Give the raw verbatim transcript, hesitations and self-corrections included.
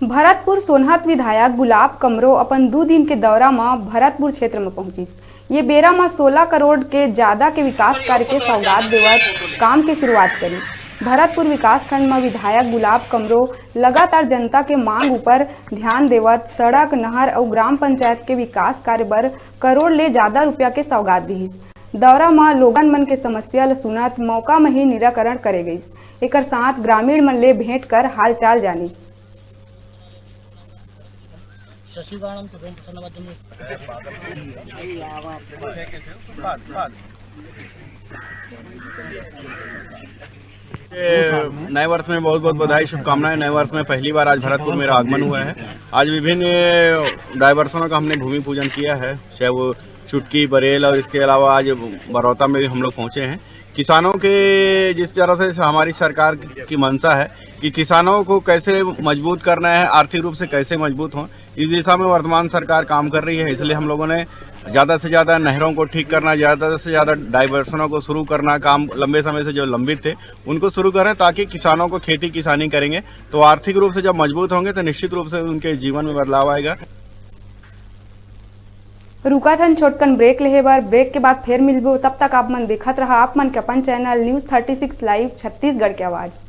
भरतपुर सोनहत विधायक गुलाब कमरो अपन दू दिन के दौरा म भरतपुर क्षेत्र म पहुंचिस। ये बेरा म सोला करोड़ के जादा के विकास कार्य के सौगात देवत काम के शुरुआत करिस। भरतपुर विकासखंड म विधायक गुलाब कमरो लगातार जनता के मांग ऊपर ध्यान देवत सड़क, नहर अउ ग्राम पंचायत के विकास कार्य बर करोड़ ले जादा रुपया के सौगात दिहिस। दौरा म लोगन मन के समस्या ल सुनत मौका म ही निराकरण करे गइस। एकर साथ ग्रामीण मन ले भेंट कर हालचाल जानिस। शशिबाणम के भेंट करने बाद में ये नए वर्ष में बहुत बहुत बधाई, शुभकामनाएं। नए वर्ष में पहली बार आज भरतपुर मेरा आगमन हुआ है। आज विभिन्न डायवर्सनों का हमने भूमि पूजन किया है, चाहे वो चुटकी, बरेल और इसके अलावा आज बरौता में भी हम लोग पहुंचे हैं। किसानों के जिस तरह से हमारी सरकार की मंशा है कि किसानों को कैसे मजबूत करना है, आर्थिक रूप से कैसे मजबूत हों, इस दिशा में वर्तमान सरकार काम कर रही है। इसलिए हम लोगों ने ज़्यादा से ज़्यादा नहरों को ठीक करना, ज़्यादा से ज़्यादा डायवर्सनों को शुरू करना, काम लंबे समय से जो लंबित थे उनको शुरू करें, ताकि किसानों को खेती किसानी करेंगे तो आर्थिक रूप से जब मजबूत होंगे तो निश्चित रूप से उनके जीवन में बदलाव आएगा। रुकाथन छोटकन ब्रेक लेहे बर। ब्रेक के बाद फेर मिलबो, तब तक आप मन देखत रहा आप मन के अपन channel news thirty six live Chhattisgarh के आवाज़।